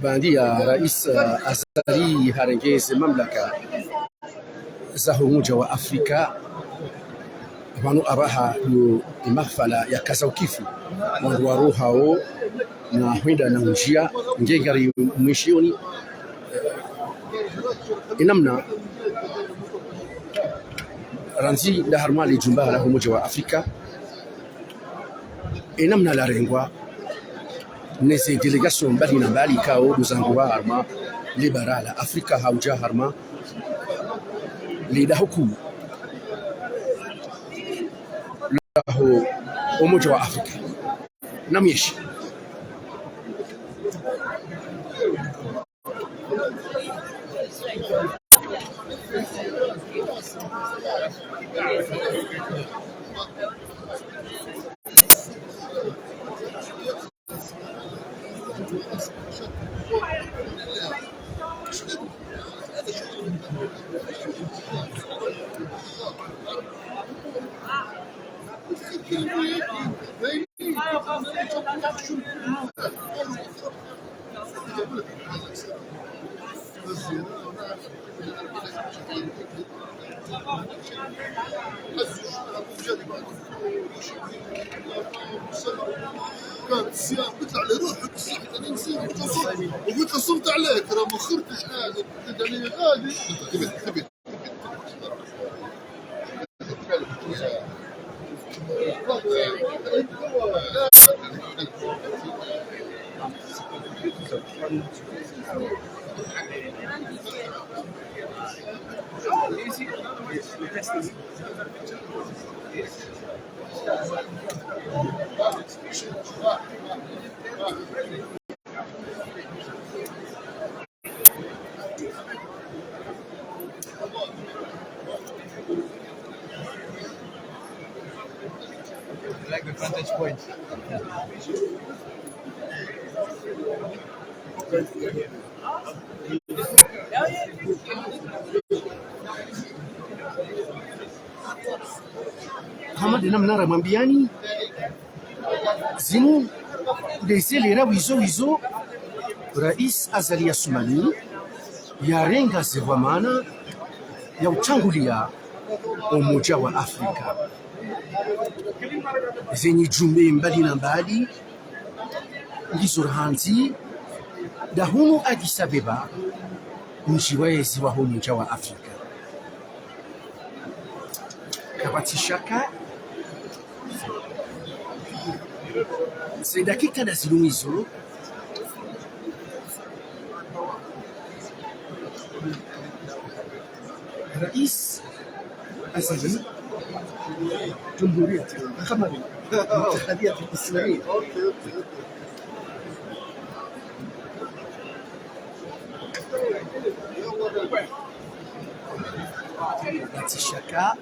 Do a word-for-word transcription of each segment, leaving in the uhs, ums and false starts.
Baanda ya Rais, eh, Azali harenge ze mamlaka za Umoja wa Afrika, pvanu apvaha yo imahafala ya kaza ukifu, wandru warohao na hwenda na unjia, nge ngari mwishioni, eh, inamna randzi nda harumwa le jumba la Umoja wa Afrika, inamna larengwa, ne ze délégation mbali na mbali ikao ndo zanguha harumwa le bara la Afrika hauja harumwa le daho kuu laho Umoja wa Afrika. Namwishi. كانت الصيام، قلت له على روحك، الصيام، أنا نسيت، قلت له صمت. وقلت له صمت عليك، راه ما خرتش حاجة، قلت علي غادي. تبت، تبت. Like the vantage point. Hama nde namna ramwambiyani, zinu nde ze lera wizo wizo, Rais Azali Assoumani yarenga ze dhwamana ya utranguliya Umoja wa Afrika. Zenyi jumbe mbali na mbali, ngizo randzi, nda hunu Addis Abeba, mdji wa yezi wa Umoja wa Afrika. Kapvatsi shaka, ze dakika nda zinu wizo, Rais Azali, Jamhuriya ya Muungano wa Islami. Kapvatsi shaka.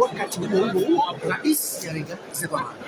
Wakati uwo uwo, Rais yarenga ze dhwamana.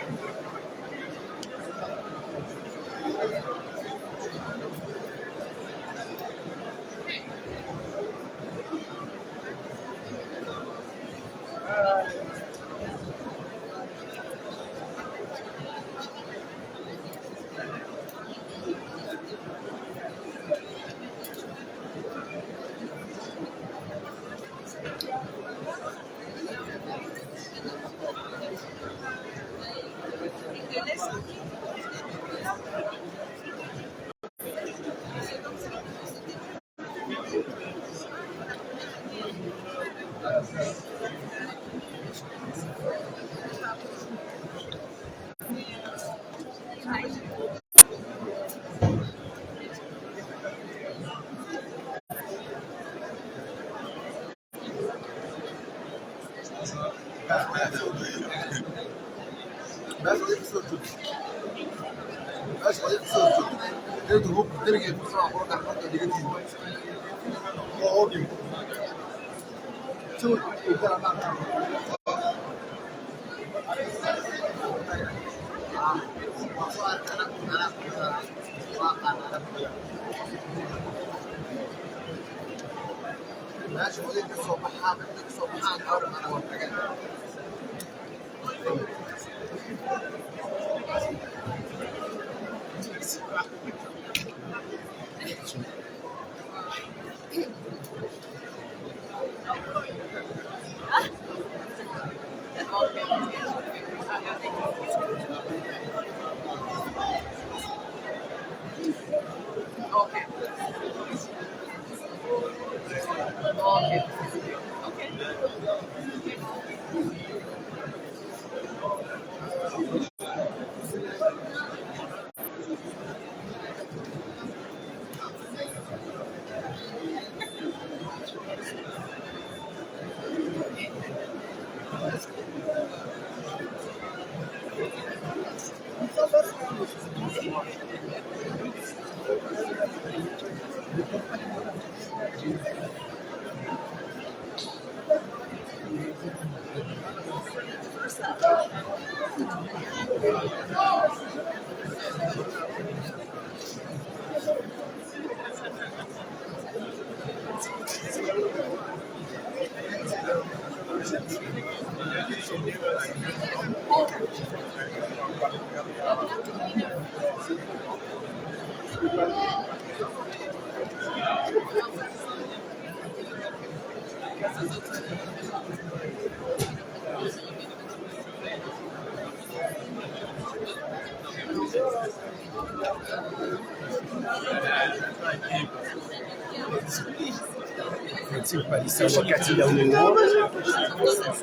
Wakati nda unu,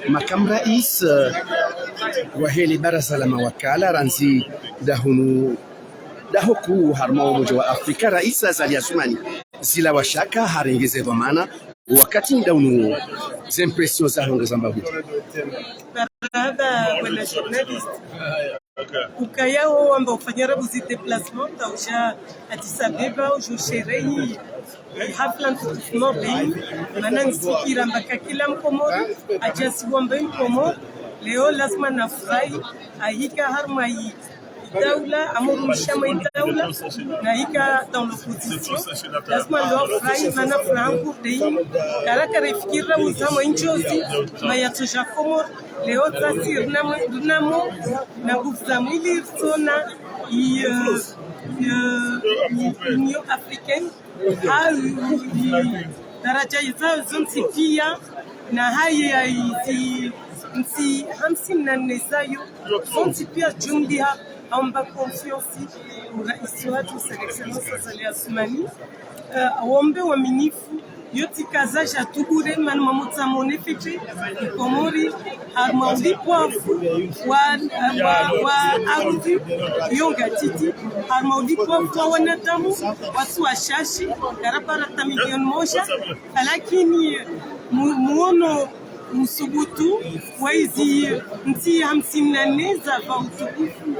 makamu rais, eh, wahe le baraza la mawakala, randzi nda hunu, nda huku harumwa Umoja wa Afrika, rais Azali Assoumani, zilawa shaka harenge ze dhwamana, wakati nda unu, ze impression zaho ngozamba hutri? Marahaba, bwana journaliste. Ukaya wo wamba ufanya rabuzi déplacement, ta uja Addis Abeba, ujo sherehi hafla ntukufu mwa beyi, mana nisifikira mba ka kila Mkomori, aja si wamba Mkomori, leo lazima nafurahi, ahika harumwa yi daula, amorumisha mwa yi daula, na hika dans l'opposition, lazima ndo afurahi, mana furaha nkuu deyi, kara kara ifikira uza mwa injozi, ma yatsoja Komori, leo tsasi rinamo, rinamo, na nguvu za mwili ritsona, i, eh, eh, i Union Africaine, ha, i, i, daraja iza zontsi pia, na haye ya izi ntsi hamsini na nne zayo, zontsi pia jumliha, aomba confiance, rais watru, Son Excellence Azali Assoumani, eh, aombe uaminifu, yo tsi kaza ja tubure, mana mamotsa mone fete, Komori, harumwa ulipwafu wa, wa, wa ardhi, yo ngatiti, harumwa ulipwafu wa wanadamu, watru washashi, karapara ta milioni moja, lakini mu-, muono usubutu, wa izi ntsi hamsini na nne za va utukufu,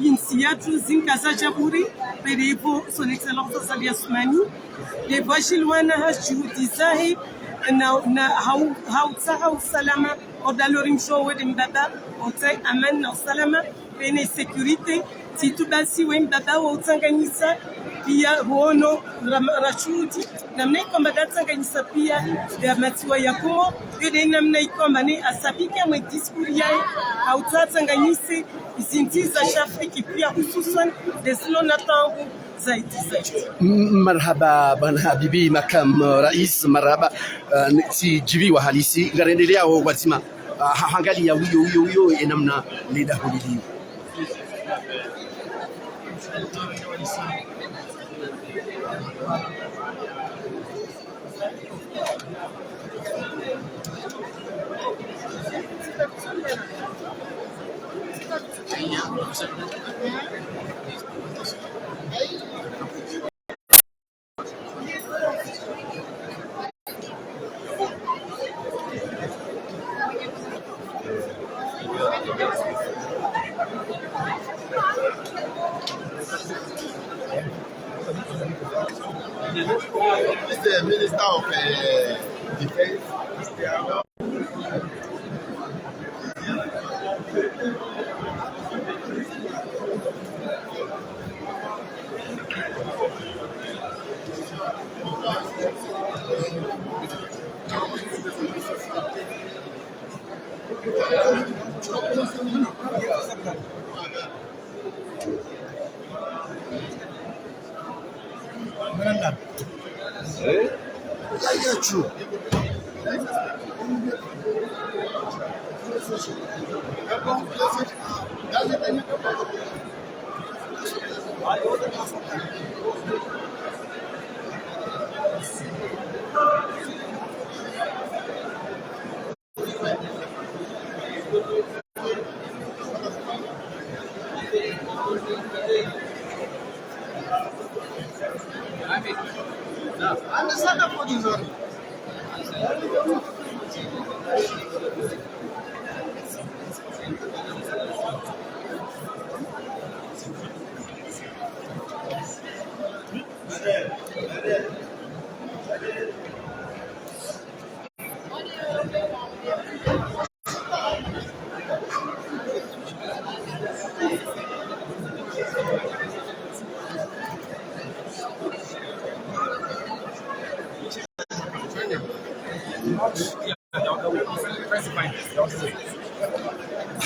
intsi yatru zinkaza ja bure, pvelevo Son Excellence Azali Assoumani, levo ashiliwana ha juhudi zahe, na, na hau-, hautsaha usalama, odalori msho wele mbaba, otsaha amani na usalama, pvene sécurité, tsi tu basi we mbaba wa utsanganyisa, pia wono ra-, ra juhudi, namna ikomba da tsanganyisa pia, ya matsiwa ya Komori, yo de namna ikomba ne asabika mwe discours yahe, hautsaha tsanganyise, izi ntsi za Afrika pia hususwan, de silo na tangu, zaidi, zaidi. M-, marahaba, bwana Habibi, makamu rais, marahaba, eh, tsi jibiwa halisi, ngarendeleao wadzima, ah, ha-, hangalia wiyo, wiyo, wiyo, e namna le daho lili. Mister Minister of, uh, Defense, Mister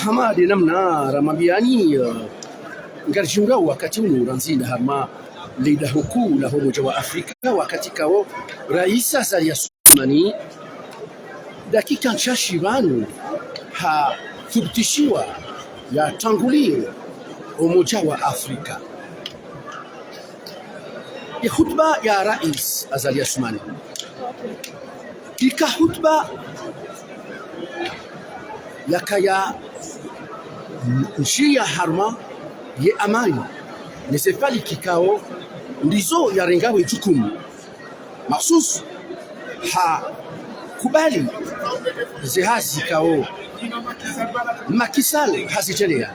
Hama de namna ramwambiyani, eh, ngaridjihundrao wakati unu randzi nda harumwa le daho kuu la Umoja wa Afrika, wakati kao Raisi Azali Assoumani, dakika ntsashi pvanu, hathubutishiwa yatrangulie Umoja wa Afrika. Ye hutuba ya Raisi Azali Assoumani ika hutuba yakaya ndziya harumwa ye amani, ne ze falsafa ikao ndizo yarengao ye jukumu. Makhsus, hakubali ze hazi kao Macky Sall hazitrendeya.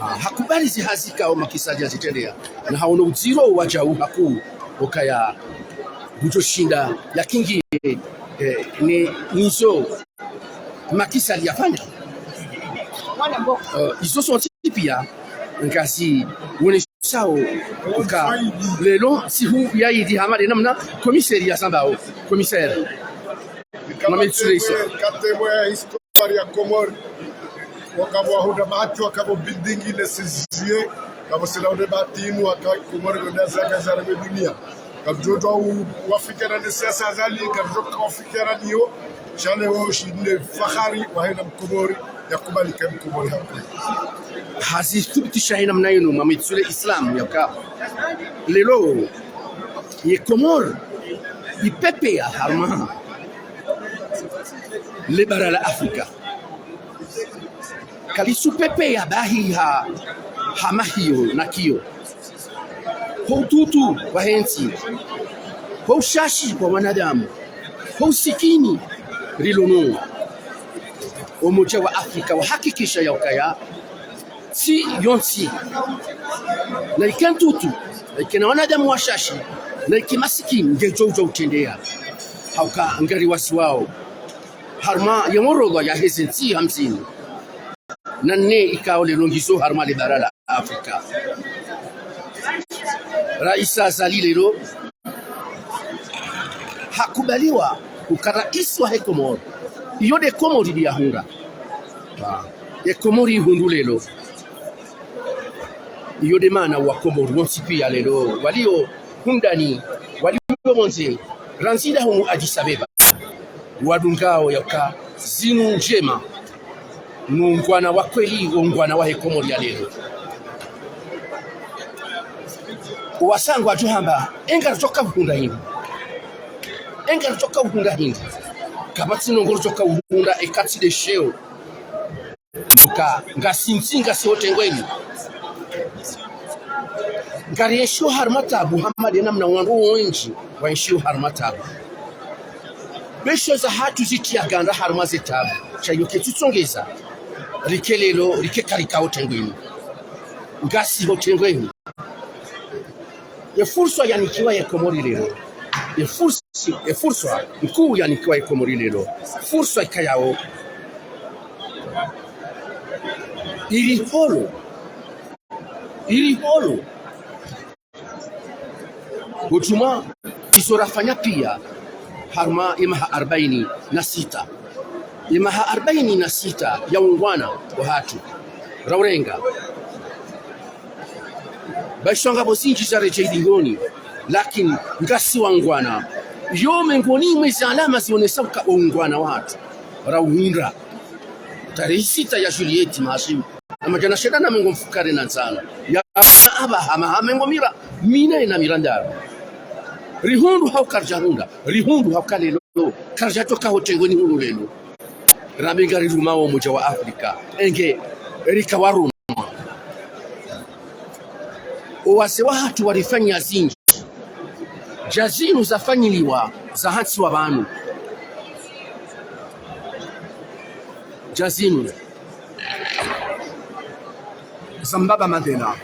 Ah, hakubali ze hazi kao Macky Sall hazitrendeya. Na haono udziro wadjau hakuu ukaya ngudjo shinda yakingiye, eh, ne, nizo Macky Sall yafanya. Eh, izo zontsi pia ngazionesao uka leo ntsihu ya idi hama de namna commissaire yazambao. Commissaire. Mohamed Soulé Issa. Histoire ya Komori. Wakati wahundra bahati, wakati building ile six juillet, wakati sina hundre bahati inu, wakati Komori ndio zaka za reme dunia. Kapvatsi mdru u-, wafikira ni siasa Azali, kapvatsi mdru wafikira niyo, sha leo ushinde fahari, wahena Mkomori, yakubali ka Mkomori hakuu. Hazithubutisha hena namna inu, Mohamed Soulé Issa, yauka leo, ye Komori, ipepea harumwa le bara la Afrika. Kalitsu pepea bahi ha, ha mahiyo na kiyo. Ho ututu wahe ntsi. Ho ushashi wa wanadamu. Ho usikini rilo nao. Umoja wa Afrika wahakikisha yaukaya ntsi yontsi, na ike ntutu, na ike na wanadamu washashi, na ike masikini, ngedjo udja utrendeya. Hauka ngariwasiwao harumwa ye orodha yaheze ntsi hamsini na nne ikao leo ngizo harumwa le bara la Afrika. Raisi Azali leo hakubaliwa uka raisi wahe Komori. Iyo de Komori de yahundra. Ye Komori ihundru leo. Iyo de maana wa Komori wontsi pia leo walio hundani, walio pvondze, randzi nda hunu Addis Abeba, wadungao yauka zinu ndjema, no ungwana wa kweli, wo ungwana wahe Komori ya leo. Wasaya ngwadjo hamba, e ngaridjoka uhundra hindri? E ngaridjoka uhundra hindri? Kapvatsi ndrongoo ridjoka uhundra eka tsi de sheo. Uka ngasi ntsi, ngasi ho tengweni. Ngarienshio harumwa tabu, hama de namna wandru wendji waenshio harumwa tabu. Be sheo zahatru zitriya ganda harumwa ze tabu. Sha iyo ketsutsongeza rike leo, rike karika ho tengweni. Ngasi ho tengweni. Ye furswa yanikiwa ye Komori leo. Ye furs-, ye furswa nkuu yanikiwa ye Komori leo. Furswa ikayao ili holo. Ili holo. Utumwa izo rafanya pia harumwa ye maha arbaini na sita. Ye maha arbaini na sita ya ungwana wahatru raurenga. Ba isho ngapvo zindji zaredjei dingoni, lakini ngasi wangwana. Yo mengoni mwa ezi alama zionesao uka oungwana wahatru rauhundra tarehi sita ya Juillet, Mahashimu, na madjana shenda na mengo mfukare na ntsanu, ya amba hama ha mengo mira, mina ina mira ndraru. Rihundru hau karidjahundra, rihundru hau ka lelo, karidjatoka ho tengweni hunu lelo. Rambe ngarirumao Umoja wa Afrika, enge rika waruma. Owazee wahatru warifanyia zindji. Dja zinu zafanyiliwa zahantsiwa pvanu. Dja zinu za mbaba Mandela.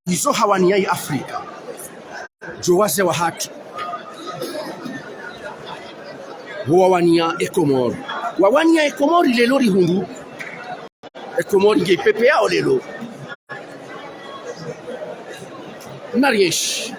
Izo hawania i Afrika. Djo wazee wahatru. Wo wawania e Komori. Wawania e Komori lelo rihundru. E Komori nge ipepeyao lelo. Narienshi.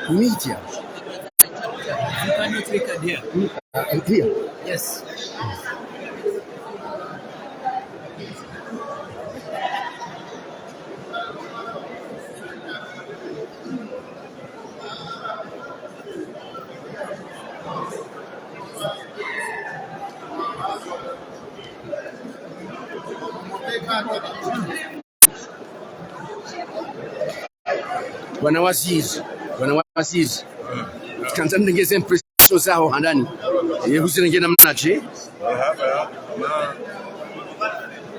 Media. You cannot record here. Uh, here. Yes. Bwana waziri, bwana waziri. Kandza mrenge ze impression zaho handani. Ye huzirenge namnadje? Marahaba, na,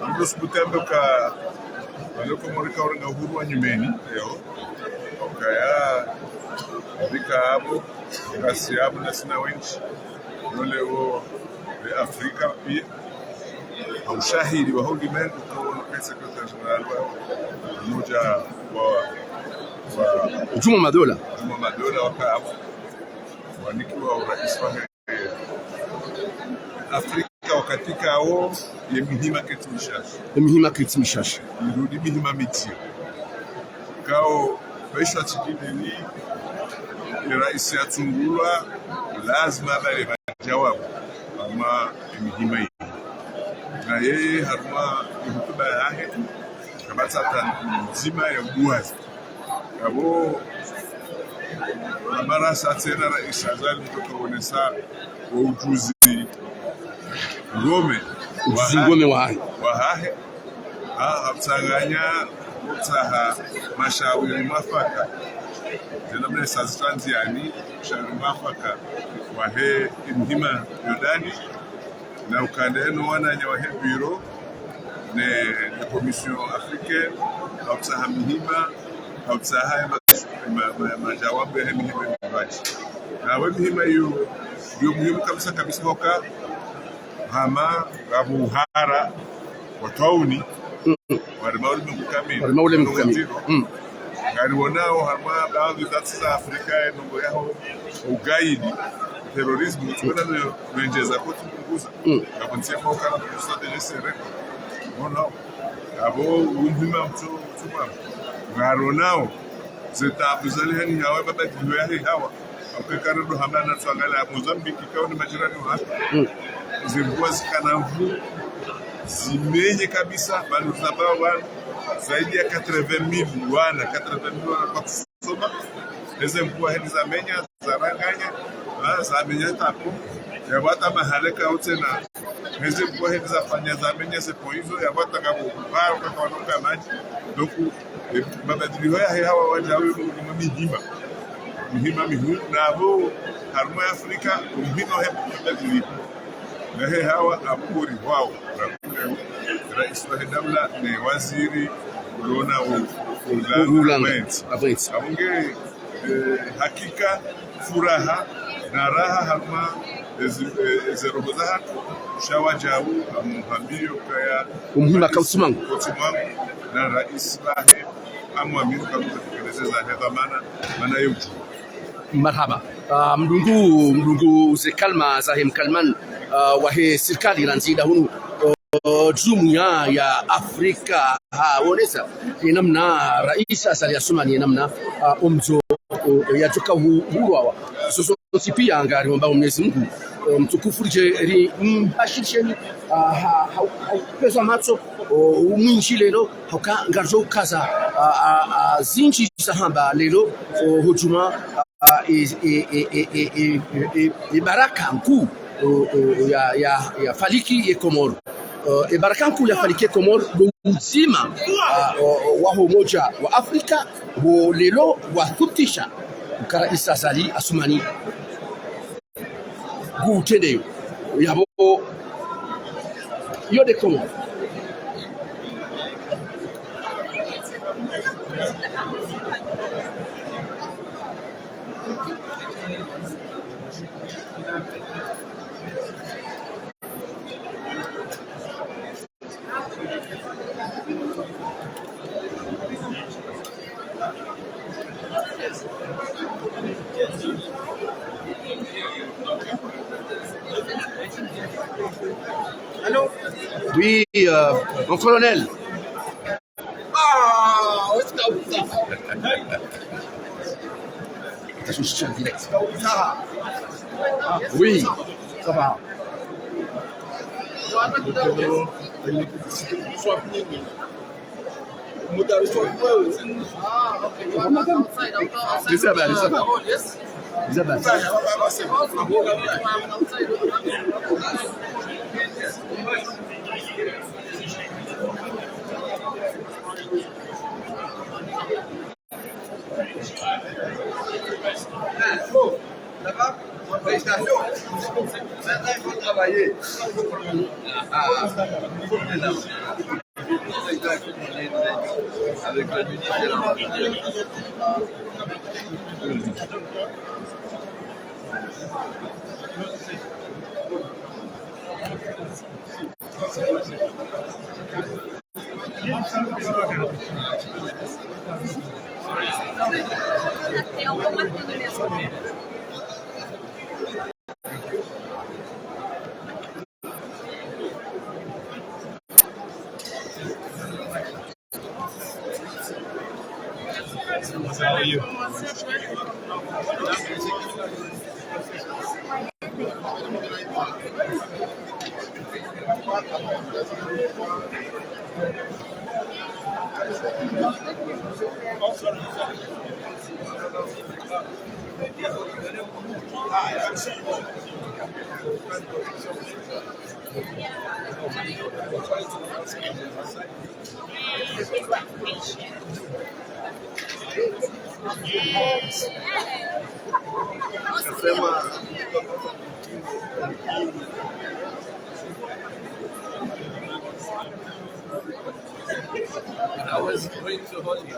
nikusubutu amba uka, wale Komori kaurenga uhuru wa nyumeni, leo. Ukaya, rika apvo, ngasi apvo na sina wendji. Nole wo, le Afrika pia. Ha ushahidi wa ulimengu, kwa uno ke secrétaire général wa Umoja wa, wa Jumuiya Madola. Jumuiya Madola waka apvo. Wanikiwa urais wa Afrika wakati kawo ye mihima keti mishasha. Ye mihima keti mishasha. Irudi mihima mitio. Kawo baisha tsidini ni ye rais yatsungulwa, lazima abale majawabu. Ama ye mihima yi. Na yeye harumwa ye hutuba yahe, kapvatsi hata ndzima ya uwazi. Apvo, amara sa tsena rais Azali ndo kaonesa wo ujuzi ngome. Ujuzi ngome wahahe. Wahahe. Ha, ha utsanganya, utsaha mashawiri mwafaka. Zena mne sa zitranzi yani, mashawiri mwafaka. Wahe ye mihima yo ndani. Na ukanda eno wananya wahe bureau, ne, ne Commission Africaine, ha utsaha mihima, ha utsaha ya ma-, ma-, ma-, majawabu yahe mihima mipvadji. Na we mihima yo, yo muhimu kabisa kabisa hoka, hama, ngapvo uhara, wa twauni, mm, warema ulimengu kamili. Warema ulimengu kamili. Mm. Ngariwonao harumwa baadhwi za ntsi za Afrika, ye ndrongoo yaho ugaidi, terrorisme, tsiwona no, no endjeza kotsi punguza. Mm. Ngapvo ntsi yamba ukana punguza de l'essai. Wonao. Apvo umuhimu mtso, mtso mwa. Ngariwonao. Ze taabu zali hani hawa, mabadilio yahe hawa. Apvo kekare ndo hamba na tsuangalia Mozambique, kawo ni majirani wahatru. Mm. Ze mvua zikana nvuu, zimenye kabisa, pvanu zamba pvanu, zaidi ya quatre-vingt mille wana, quatre-vingt mille wana kwatsoma. Eze mvua hende zamenya, zaranganya, ah, zamenya tabu. Yapvo hata mahala kaotsena. Eze mvua hende zafanya zamenya ze ponts izo, yapvo hata ngapvo, ah, kwakawanoka madji. Donc, eh, mabadiliho yahe hawa wandza wawe mu, mu mihima. Mihima mihuu, na apvo, harumwa Afrika, mihima he mabadiliho. Na he hawa apvo ri hwao. Rais wahe daula ne waziri ulona u-, u-, Hollande. Hollande. Apvo nge, eh, hakika furaha na raha harumwa ezi, eh, ezi roho zahatru, sha wadjau, amuhambio kaya umuhima kautsi mwangu. Kautsi mwangu, na rais wahe, amuhambio kautsi tekeleze zahe dhwamana, mana ye udju. Marahaba. Ah, mdungu, mdungu ze kalima zahe mkalimani, ah, wahe sirikali randzi dahunu, oh, jumuiya ya Afrika, ha, wonesa, ye namna Rais Azali Assoumani, ye namna, ah, omdzo, oh, yadjoka hu-, hurwawa. Soso si pia ngari homba Mwenyezi Mungu, oh, mtukufu ridje ri, mm, hashirisheni, ah, ha, ha, ha, upvezo matso, oh, umwinji leo, hauka ngaridjo ukaza, ah, ah, ah, zindji zahamba leo, oh, hudjuma, ah, e, e baraka nkuu, o, o, ya, ya, ya faliki ye Komori. O, e baraka nkuu ya faliki ye Komori, ndo udzima, ah, o, o, waho Umoja wa Afrika, wo leo wathubutisha uka Rais Azali Assoumani ngu utrendeyo. Yapvo yo nde Komori. Allô ? Oui, euh, mon colonel. Ah, où est-ce que vous êtes ? Attention, je suis en direct. Oui, ça va. Lizaba, lizaba. Lizaba. Félicitations. Maintenant, il faut travailler. Ah. Avec le ministre de la I was going to hold you.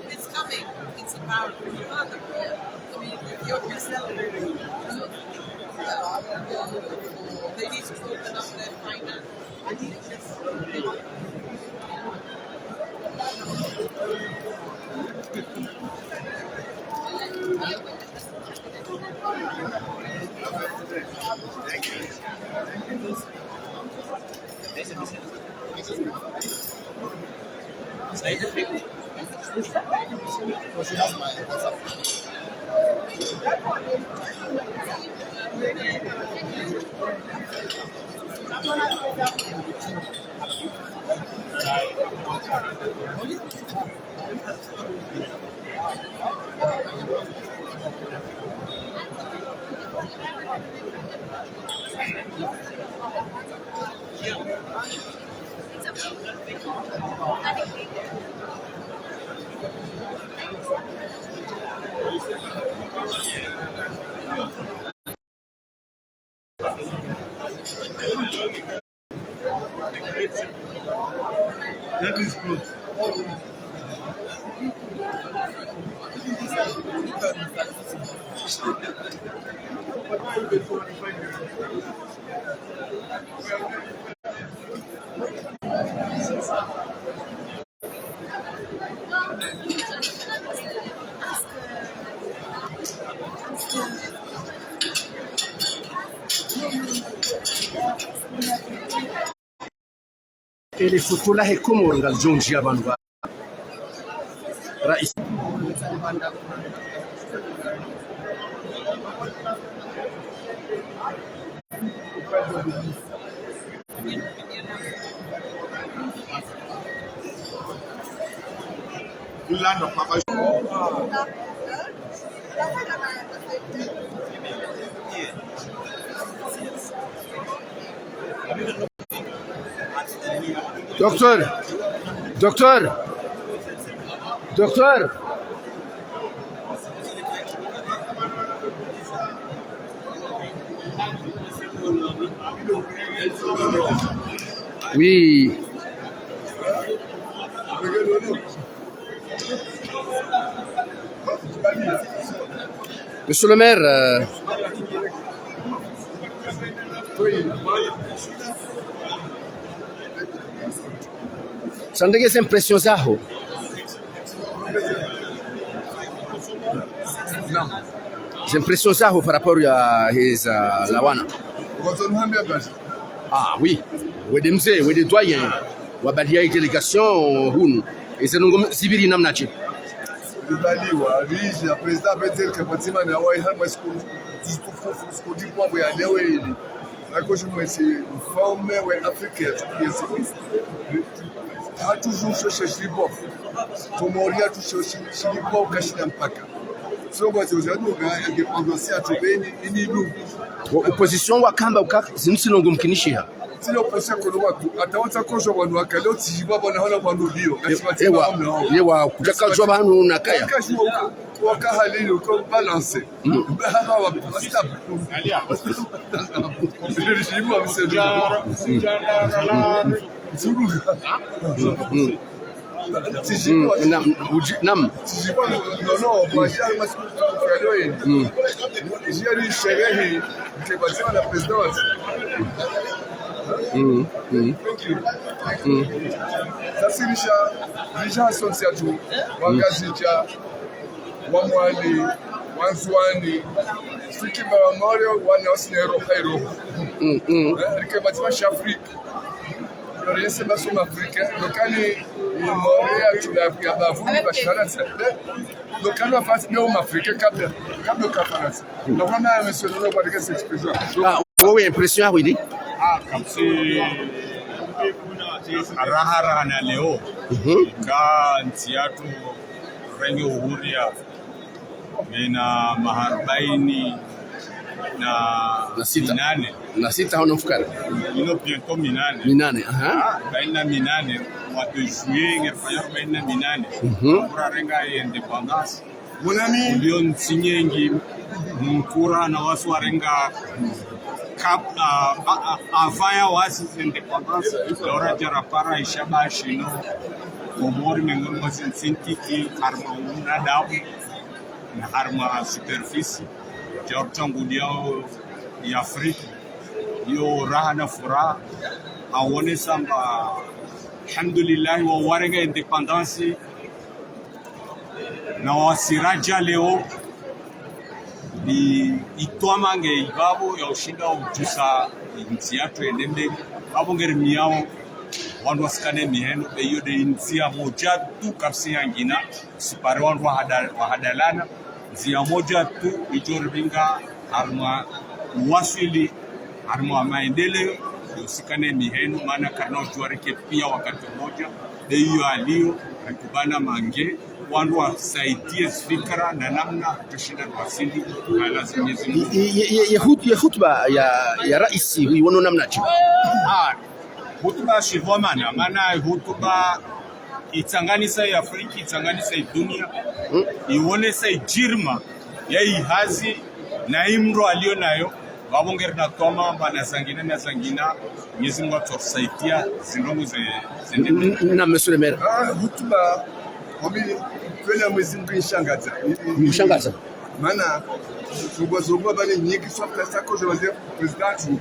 It's coming. It's about, I mean, you're, you're celebrating. They need to open up their finance. Ele foto lahe Komori ngalidjo ndjia pvanu pva rais. Docteur, docteur, docteur. Oui. Monsieur le maire, euh, sandege ze impression zaho. Ze impression zaho par rapport ya heza lawana. Ah oui, wende mze, wende doyen, wabaliya délégation hunu. Eze ndrongoo zipviri namnadje? Libaliwa, lija, président Abedel Kapatima na wayi hama siku, siku, siku dipwa ya leo ili. Nako jumwe si mfaume we Afrika, Yesu Kristo. Hatru juu shoshe shilipo. Komori hatru shoshe shilipo kashina mpaka. Songo zi uzaduka, yake pando si hatru beni, ini lu. Wa opposition wakamba uka, zinu tsi ndrongoo mkinishiha. Silo posa kono watu, ata watsa kojo wanu wakale, otijibwa bona hona wanu liyo. Ewa, ewa, kutaka jua pvanu nakaya. Kaka jua uka, waka halili, uka balance. Mm. Hapa wa, stop. Régime wa mselu. Mm. Mm, nam, uji-, nam. Mm. Mm, mm. Mm. Sasilisha, lisha sonsi atu, wa Ngazidja, wa Mwali, wa Ndzuani, siki ba wa Maore, wa na osi ne roho, hai roho. Mm, mm. Eh, rike batima sha Afrika. Lori yese ba soma Afrika, lokani ni Maore ya tula ya bavu, ni ba Faransa. Eh, lokani wa Faransa, ni wa Afrika, kabla, kabla ka Faransa. Donc, on a un monsieur Lolo, kwa rike cette expression. Donc, ah, oui, impression, oui, dit. Ah, comme c'est raha, raha na leo. Mhm. Ka ntsi yatru renge uhuria. Mina maha arbaini na sita. Na minane. Na sita hau na mfukare? Ino bientôt minane. Minane, aha. Ah, arbaini na minane, mois de juillet, ngefanya arbaini na minane. Mhm. Kura renga indépendance. Mon ami. Ulio ntsi nyengi, mkura na wasi warenga kab-, ah, ah, ah, avant ya wasi indépendance, lora jara para isha ba shinu. Komori mengoni mwa zi ntsi ntiti, harumwa unadamu. Na harumwa superficie, dja utanguliao ya Afrika, yo raha na furaha, hawonesa amba, alhamdulillah, wa warenge indépendance, na wasi radja leo, ni itwama nge ivavo ya ushinda udjusa ntsi yatru yende mbeli, vavo ngeri miyao, wandru wasikane miheno, be iyo de ndzia moja tu kapvatsi yangina, sipare wandru wahada-, wahadalana, ndzia moja tu idjo rivinga harumwa uwaswili, harumwa maendeleo, yo usikane miheno, mana karina udjuwa rike pia wakati moja, de iyo aliyo, rikubana mange, wandru wasaidie zifikira na namna tushinda twasindi, na lazima Mwenyezi Mungu. Ye, ye, ye, ye hut-, ye hutuba ya, ya raisi, huiwono namna dje? Ah, hutuba shivwa mana, mana hutuba itsanganisa ya Afrika, itsanganisa idunia, mm, iwonesa idjirima ya ihazi na imro aliyo nayo, vavo ngeri na twama amba na zangina na zangina, Mwenyezi Mungu atsorisaidia, zindrongo ze, zende. N-, n-, na monsieur le maire. Ah, hutuba, wami, kweli Mwenyezi Mungu nishangaza. Ni, ni, ni, nishangaza. Mana, zungwa zungwa bani nyingi, swa kasa ko je wazee président.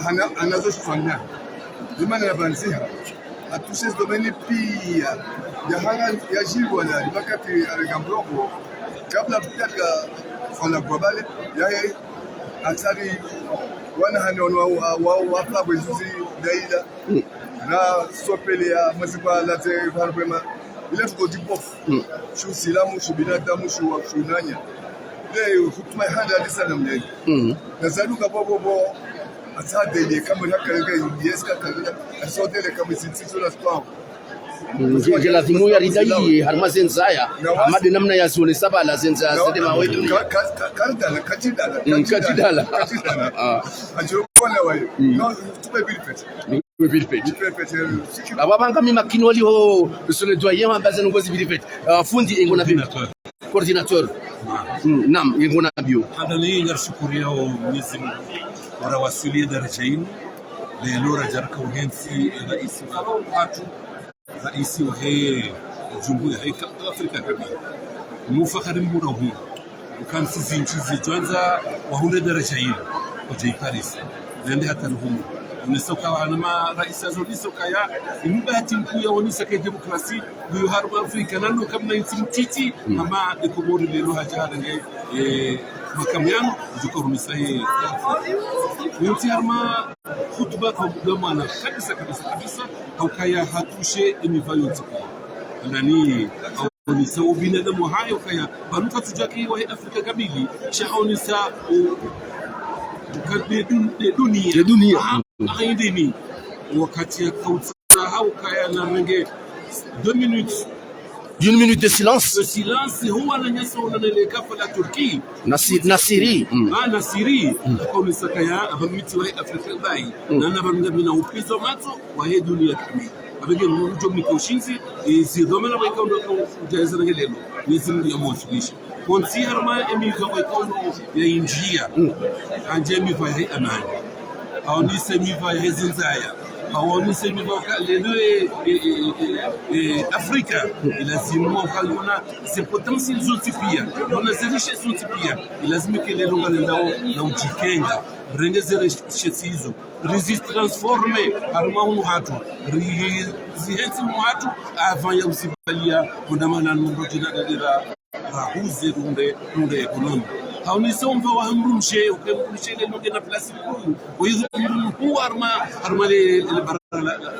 Hana, hana zo shifanya. Dimana ya banziha. Atushe zdomeni pia. Ya hana ya jibu wala, wakati alega mrongo. Kabla kutaka fanya globale, ya, ya, atari wana hane wanu wa, wa, wa, wa, pa bwezuzi daila. Mm. Na sopele ya mwezi kwa laze pvanu pvema. Ile tuko dibofu. Mm. Shu silamu, shu binadamu, shu wa, shu nanya. Ile hutuba handa alisa na mnene. Mm. Na zaduka bo, bo, bo. Atadele kama haka lenge, yes, kaka lenge. Asodele kama isinsi sura spam. Mm, nge, nge lazimu ya ridayi, harumwa ze ndzaya. Hama de namna ya zone saba la ze ndzaya, zende mawe. Ka, ka, ka, kardala, kachidala, mm, kachidala. Kachidala. Ah. Anjo kona wayo. Mm. No, tupe bilipete. Tupe bilipete. Bilipete, eh, siki. Aba banga mi makini wali ho, sole doyen wa baza nungozi bilipete. Ah, fundi engo na bilipete. Coordinateur. Coordinateur. Naam. Mm, naam, engo na bio. Handani ngarishukuriao Mwenyezi Mungu. Wara waswili daraja inu. Lelo rajarika uhentsi, eh, raisi wa hatru. Raisi wahe jumhuriya yahe Afrika Kabili. Mufakari mkubwa huu. Uka ntsi zindji zidjwandza wahundre daraja inu. Kwadja i Paris. Zende hata nuhumu. Unesa uka wana ma raisi azo niso kaya. Inu bahati nkuu ya wonesa ke demokrasi. Uyo harumwa Afrika. Nanu kamna ntsi ntiti. Mm. Hama de Komori lelo hadja harenge, eh, makamu yanu. Djuka hunesa ye. Ntsi harumwa hutuba kwa mwana. Kabisa, kabisa, kabisa. Haukaya hatushe emiva yontsi pia. Nani, haonesa ubinadamu hahe ukaya, pvanu katsudjaki wahe Afrika Kabili, sha haonesa, u-, ka-, de dun-, de dunia. De dunia. Aha, mm, aha, indini. Wakati ya kautsa haukaya na renge deux minutes. D'une minute de silence. Le silence, huwa na nyasa wala na leka fa la Turquie. Na Si-, na Syrie. Mm. Ah, na Syrie. Akaonesa kaya, aba mitsi wa Afrika bayi. Na na barunga bina upizo matso, wa he dunia kamili. Abege mdjo mnika ushindzi, e, zi dhwamana wa ikao ndo ujaheza na ngelelo. Ni zi mdia mwa sulisha. Kontsi harumwa e miva wa ikao ndo ya injia. Anje miva ya he amani. Haonese miva ya he zinzaya. Haonese miva ka lelo e, e, e, e, e, Afrika. Ilazimu wa ukayona ze potentiel zontsi pia. Yona ze richesse zontsi pia. Ilazimu ke lelo ngalendao na ujikenga. Renge ze richesse izo. Rizi transforme harumwa unu hatru. Rizi hentsi unu hatru avant ya uzivalia kondamana nundo jina dalira. Rahuze runde, runde ekonomi. Haonese umva wa mdrumshe, uke mdrumshe le nonge na place kuu. Kwa hizo mdru huwa harumwa, harumwa le, le bara la, la,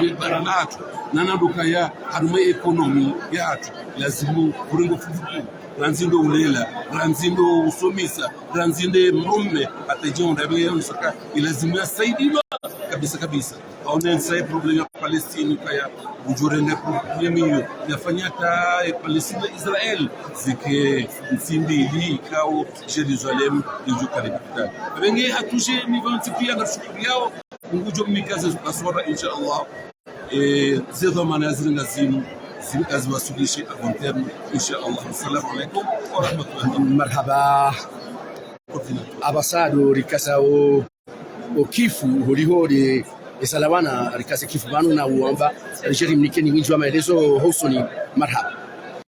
le bara latru. Na na ndo kaya, harumwa ekonomi yatru. Lazimu, kurengo fufuku. Randzi ndo ulela, randzi ndo usomesa, randzi nde mrume, hata jionda be ya msaka, ilazimu ya saidiwa, kabisa, kabisa. Haonesa e problème ya Palestine, kaya, ujurenda problème iyo, yafanya ta e Palestine na Israel, zike ntsi mbili, ikao Jérusalem, ijo kale capitale. Abenge hatuje ni vanti pia na shukuri yao, Mungu jo mnikaze baswara, inshallah. E, ze dhwamana ya zirenga zinu, zinu kazi wasulishe à bon terme, inshallah. Assalamu alaikum wa rahmatullahi wa barakatuh. Marhaba. Abasado rikasa o, o kifu, holiho de, e salawana, rikasa kifu banu na uamba, Algérie mnike ni winji wa maelezo, hosoni, marhaba.